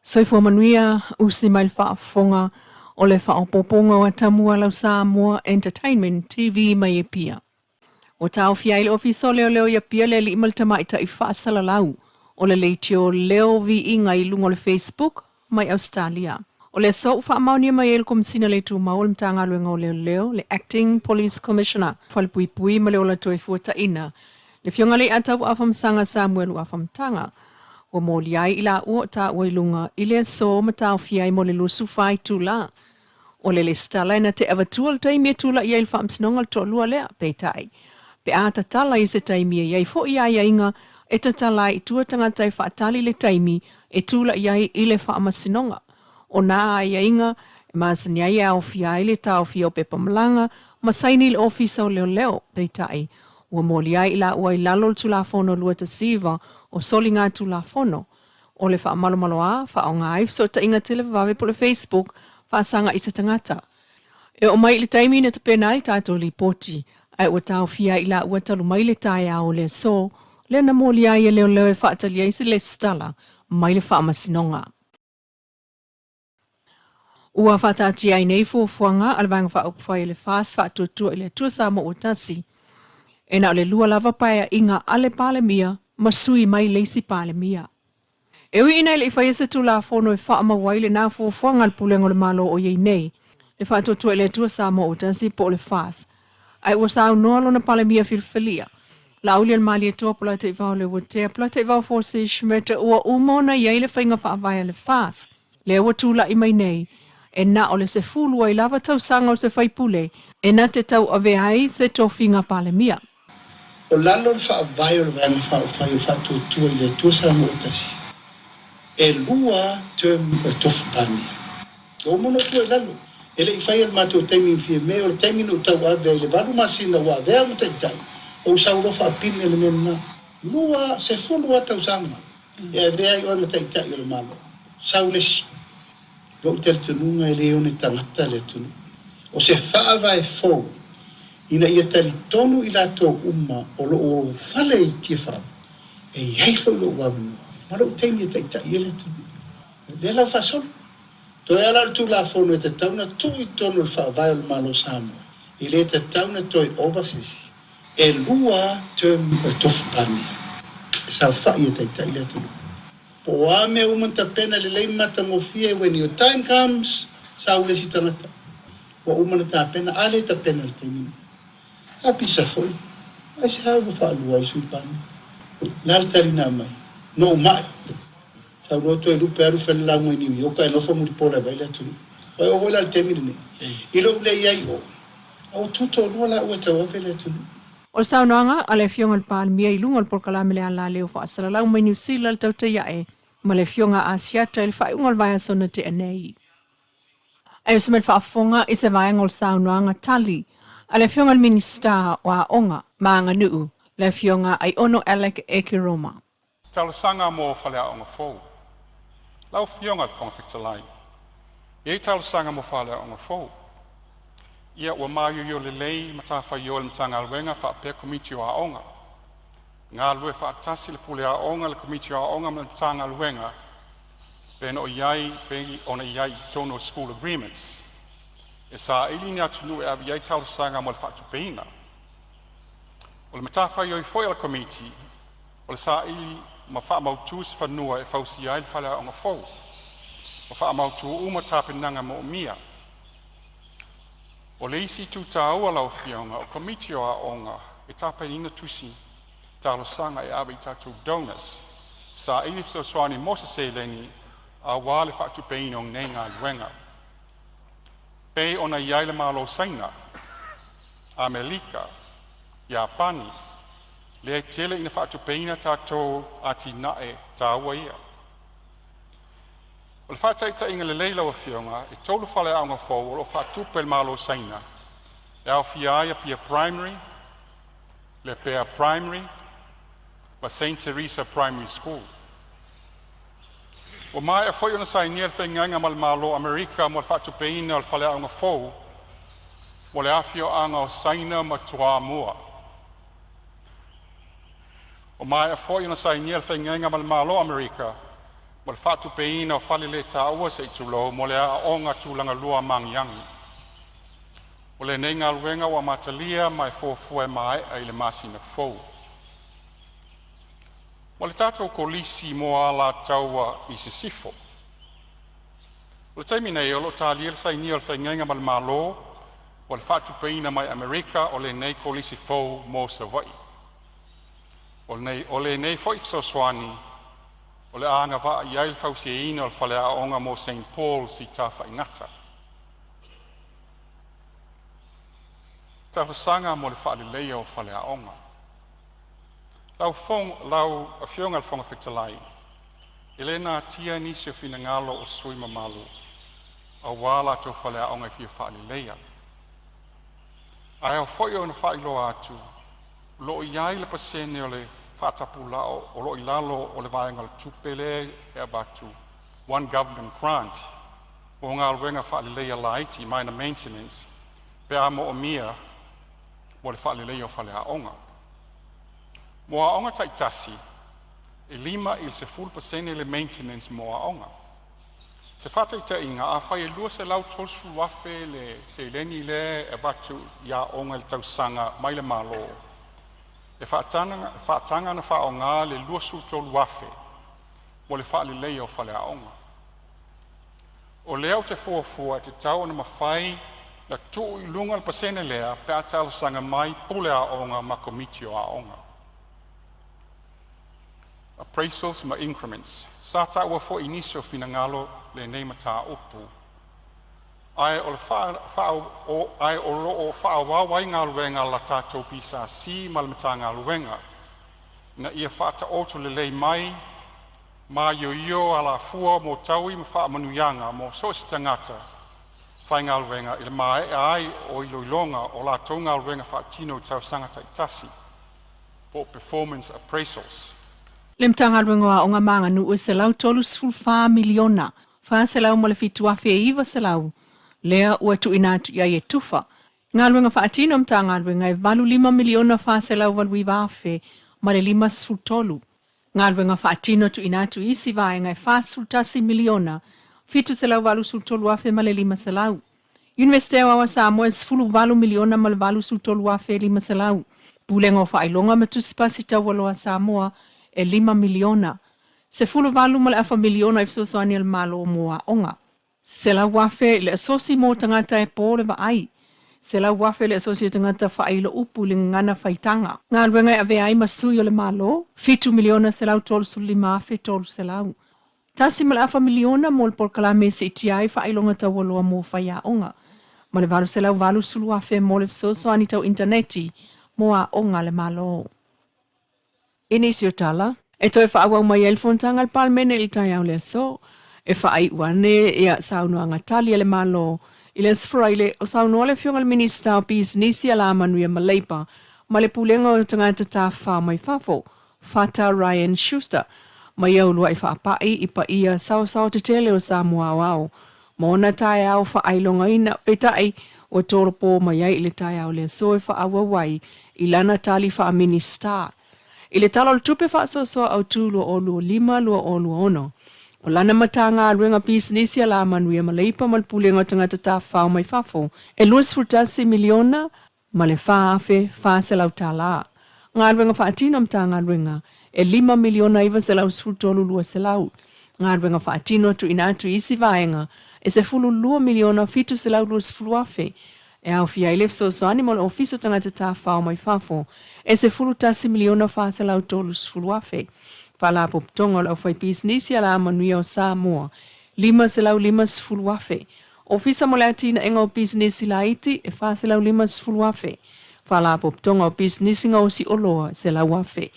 Soifua manuia, usi mai le faafofoga o le faaopoopoga o Atamua Lau Samoa Entertainment TV mai Apia. Ua taofia ai le Ofisa o Leoleo i Apia le alii ma le tamaitai faasalalau o le leitio leo viiga i luga o le Facebook mai Ausetalia. O le aso ua faamaonia mai ai le Komesina le Tumau o le Matagaluega o Leoleo, le Acting Police Commissioner, Falepuipui ma le Ola Toefuataina, le Afioga Leiatau Afamasaga Samuelu Afamataga, ua molia ai i laua o taua i luga i le aso ma taofia ai mo le 24 itula. O le lesitala e na te avatua le taimi e tulai ai i le faamasinoga le toalua lea, peitai, pe a tatala i se taimi e i ai foi aiaiga e tatala ai i tua tagata e faatali le taimi e tulai ai i le faamasinoga. O nā aiaiga e masani ai e aofia ai le taofia o pepa malaga ma saini i le Ofisa o Leoleo, peitai, ua molia ai i laua i lalo o le Tulafono 29 o Soligatulafono o le Faamalomaloa, faaaoga ai fesootaiga televavave po o le Facebook faasaga i se tagata. E oo mai i le taimi na tapena ai tatou lipoti, ae ua taofia ai i laua talu mai le taeao o le aso lea na molia ai e leoleo e faatali ai se lesitala mai le faamasinoga. Ua faataatia ai nei fuafuaga a le Vaega Faaupufai a le FAST Faatuatua i le Atua Samoa ua Tasi, e na o le lua lava paeaiga a le Palemia ma sui mai le isi Palemia. E ui ina e le i faia se Tulafono e faamau ai lena fuafuaga a le Pulega o le Malo o i ai nei, le Faatuatua i le Atua Samoa ua Tasi po o le FAST, ae ua saunoa lona Palemia filifilia, Laaulialemalietoa Polataivao Leuatea Polataivao Fosi Schmidt ua uma ona i ai le faiga faavae a le FAST lea ua tulai mai nei, e na o le 10 ai lava tausaga o se faipule e na te tauavea ai se tofiga Palemia. O lalo le faavae o le Vaega Faaupufai o le Faatuatua i le Atua Samoa ua Tasi, e lua term o le tofi Palemia. Ua uma ona ou tua i lalo. E le i faia le matou taimi ma Fiame, o le taimi na ou tauave ai i le valu masina ua avea ma taitai, ou sau loa faapine le mea lena. 22 tausaga e avea ai oe ma taitai o le Malo. Sau le isi. Lou talitonuga e le one tagata le atunuu. O se faavae fou ina ia talitonu i latou uma o lo o fale i Tiafau, e i ai foi lou avanoa ma lou taimi e taitai ai le atunuu. Lea la ua faasolo. Toe ala o le Tulafono e tatau ona tuu i totonu o le Faavae o le Malo o Samoa, e le tatau ona toe ova se isi. E lua term o le tofi Palemia e saofai e taitai le atunuu. Po o a mea uma na tapena lelei ma matagofie, when your time comes, sau le isi tagata ua uma ona tapena, a le tapena i le taimi nei. A pisa foi, aisea ua faalua ai Sui Palemia? O le a le tali na aumai? Na ou mai. Sau loa Toelupe alu fai le lauga i Niu Ioka e nofo mulipola e vaai le atunuu. Ua oo foi la i le taimi lenei, i lou le i ai i o, a ua tu toalua laua e tauave le atunuu. O le saunoaga a le Afioga i le Palemia i luga o le polokalame le alaleo faasalalau mai Niu Sila le tautai ae ma le Afioga a Asiata i le faaiuga o le vaiaso na tea nei. Ae usu mai le faafofoga i se vaega o le saunoaga tali a le Afioga i le Minisita o Aoga ma Aganuu, le Afioga Aiono Alec Ekeroma. Talosaga mo faleaoga fou. Lau Afioga i le Fofoga Fetalai, e i ai talosaga mo faleaoga fou. Ia ua maioio lelei matafaioi a le Matagaluega faapea Komiti o Aoga. Galulue faatasi le Pule Aoga, le Komiti o Aoga ma le Matagaluega pei ona i ai i totonu o School Agreements. E saili ni atunuu e ave i ai talosaga mo le faatupeina. O le matafaioi foi a le Komiti o le saili ma faamautu se fanua e fausia ai le faleaoga fou. Ua faamautu uma tapenaga moomia. O le isi itu taua lau Afioga, o Komiti o Aoga e tapenaina tusi talosaga e ave i tatou donors, saili fesoasoani mo se seleni aua le faatupeina o nei galuega. Pei ona i ai le Malo o Saina, Amelika, Iapani, lea e tele ina faatupeina tatou atinae taua ia. O le faataitaiga lelei lau Afioga, e tolu faleaoga fou o lo o faatupe e le Malo o Saina, e aofia ai Apia Primary, Lepea Primary ma St Theresa Primary School. Ua maea foi ona sainia le faaiuga ma le Malo o Amerika mo le faatupeina o le faleaoga fou mo le afioaga o Saina ma Toamua. Ua maea foi ona sainia le faaiuga ma le Malo o Amerika mo le faatupeina o falelētāua se i tulou mo le Aoaoga Tulagalua Magiagi. O lenei galuega ua amatalia ma e fuafua e maea i le masina fou. Mo le tatou Kolisi mo Alataua i Sisifo. O le taimi nei o loo talia le sainia o le Faiga ma le Malo mo le faatupeina mai Amerika o lenei Kolisi fou mo Savaii. O lenei foi fesoasoani o le a agavaa i ai le fausiaina o le faleaoga mo St Pauls i Tafaigata. Talosaga mo le Faaleleia o Faleaoga. Lau Afioga i le Fofoga Fetalai, e le natia nisi o finagalo o sui usufono mamalu aua latou faleaoga e fia faaleleia. Ae ao foi ona faailoa atu, o loo i ai le pasene o le faatapulaa o loo i lalo o le vaega o le tupe lea e avatu (One Government Grant) mo galuega faaleleia laiti (minor maintenance) pe a moomia mo le faaleleia o faleaoga. Mo aoga taitasi, e 5 i le 10% le maintenance mo aoga. Se faataitaiga, afai e $230,000 le seleni lea e avatu i aoga i le tausaga mai le Malo, e faataga ona faaaoga le $23,000 mo le faaleleia o faleaoga. O lea ou te fuafua e tatau ona mafai ona tuu i luga le pasene lea pe a talosaga mai pule aoga ma komiti o aoga. Appraisals ma Increments. Sa taua foi i nisi o finagalo lenei mataupu, ae o loo faaauau ai galuega a le tatou PSC ma le Matagaluega ina ia faataoto lelei mai maioio alafua mo taui ma faamanuiaga mo so o se tagata faigaluega i le maea ai o iloiloga o latou galuega faatino i tausaga taitasi (performance appraisals). Le Matagaluega o Aoga ma Aganuu e $134 miliona $407,900 lea ua tuuina atu i ai e tufa. Galuega faatino a Matagaluega e $85 miliona $489,000 ma le 53. Galuega faatino tuuina atu i isi vaega e $41 miliona $783,500 ma le 500. Iunivesite Aoao a Samoa e $18 miliona ma le $83,500. Pulega o Faailoga ma Tusi Pasi Taualoa a Samoa e $5 miliona. $18.5 miliona i fesoasoani a le Malo mo aoga. $100,000 i le asosi mo tagata e po le vaai. $100,000 le asosi o tagata faailo upu i le gagana faitaga. Galuega e avea ai ma sui o le Malo, $7,135,300. $1.5 miliona mo le polokalame e siitia ai faailoga taualoa mo faiaoga. Ma le $880,000 mo le fesoasoani tau initaneti mo aoga a le Malo. I nisi o tala, e toe faaauau mai ai le fonotaga a le Palemene i le taeao o le aso, e faaiu ane ia saunoaga tali a le Malo i le Aso Faraile o saunoa le Afioga i le Minisita o Pisinisi Alamanuia ma Leipa ma le Pulega o Tagata Tafafao mai Fafo, Fata Ryan Schuster, ma ia uluai faapai i paia saosao tetele o Samoa aoao ma ona taeao faailogaina, peitai ua tolopo mai ai i le taeao o le aso e faaauau ai i lana tali faa-Minisita i le Tala o le Tupe Faasoasoa Autu 2025/2026. O lana Matagaluega Pisinisi Alamanuia ma Leipa ma le Pulega o Tagata Tafafao mai Fafo e $21 miliona ma le $4,400. Galuega faatino a Matagaluega e $5,913,200. Galuega faatino tuuina atu i isi vaega e $12,720,000 e aofia ai le fesoasoani mo le Ofisa o Tagata Tafafao mai Fafo e $11,430,000. Faalapotopotoga o le Aufaipisinisi Alamanuia o Samoa $550,000. Ofisa mo le Atinaega o Pisinisi Laiti e $450,000. Faalapotopotoga o Pisinisi Gaosi Oloa $100,000.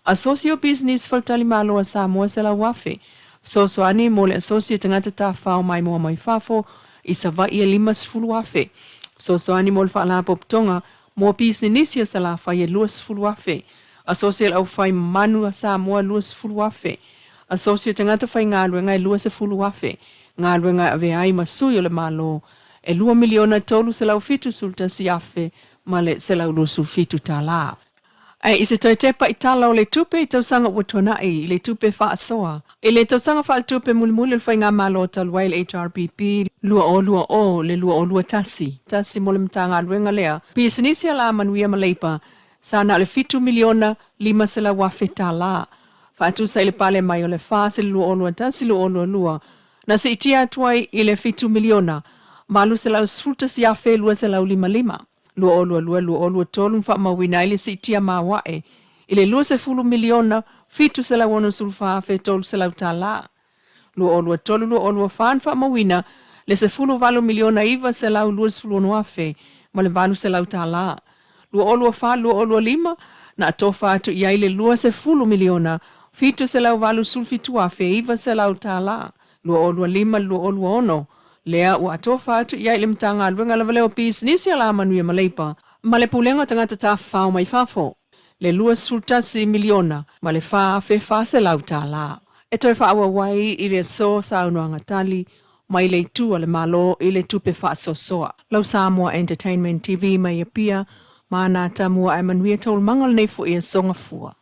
Asosi o Pisinisi Faletalimalo a Samoa $100,000. Fesoasoani mo le Asosi o Tagata Tafafao Maimoa mai Fafo i Savaii e $50,000. Fesoasoani mo le Faalapotopotoga mo Pisinisi a Salafai e $20,000. Asosi o le Aufai Manu a Samoa $20,000. Asosi o Tagata Faigaluega e $20,000. Galuega e avea ai ma sui o le Malo e $2,371,127. Ae i se toe tepa i Tala o le Tupe i tausaga ua tuanai i le tupe faasoa i le tausaga faaletupe mulimuli o le Faigamalo talu ai le HRPP 2020 le 2021 tasi mo le Matagaluega lea Pisinisi Alamanuia ma Leipa sa na o le $7 miliona 500,000 tala faatusa i le pale mai o le FAS i le 2021 2022 na siitia atu ai i le $7 miliona 811,255. 2022 2023 ma faamauina ai le siitia maoae i le $20 miliona 764,300 tala. 2023 2024 na faamauina le $18 miliona 926,800 ma le tala. 2024 2025 na atofa atu i ai le $20 miliona 787,900 tala. 2025 2026 lea ua atofa atu i ai le Matagaluega lava lea o Pisinisi Alamanuia ma Leipa ma le Pulega o Tagata Tafafao mai Fafo le $21 miliona ma le $4,400 tala. E toe faaauau ai i le aso saunoaga tali mai le itu a le Malo i le tupe faasoasoa. Lau Samoa Entertainment TV mai Apia, ma na tamua ae manuia taualumaga o lenei foi aso Gafua.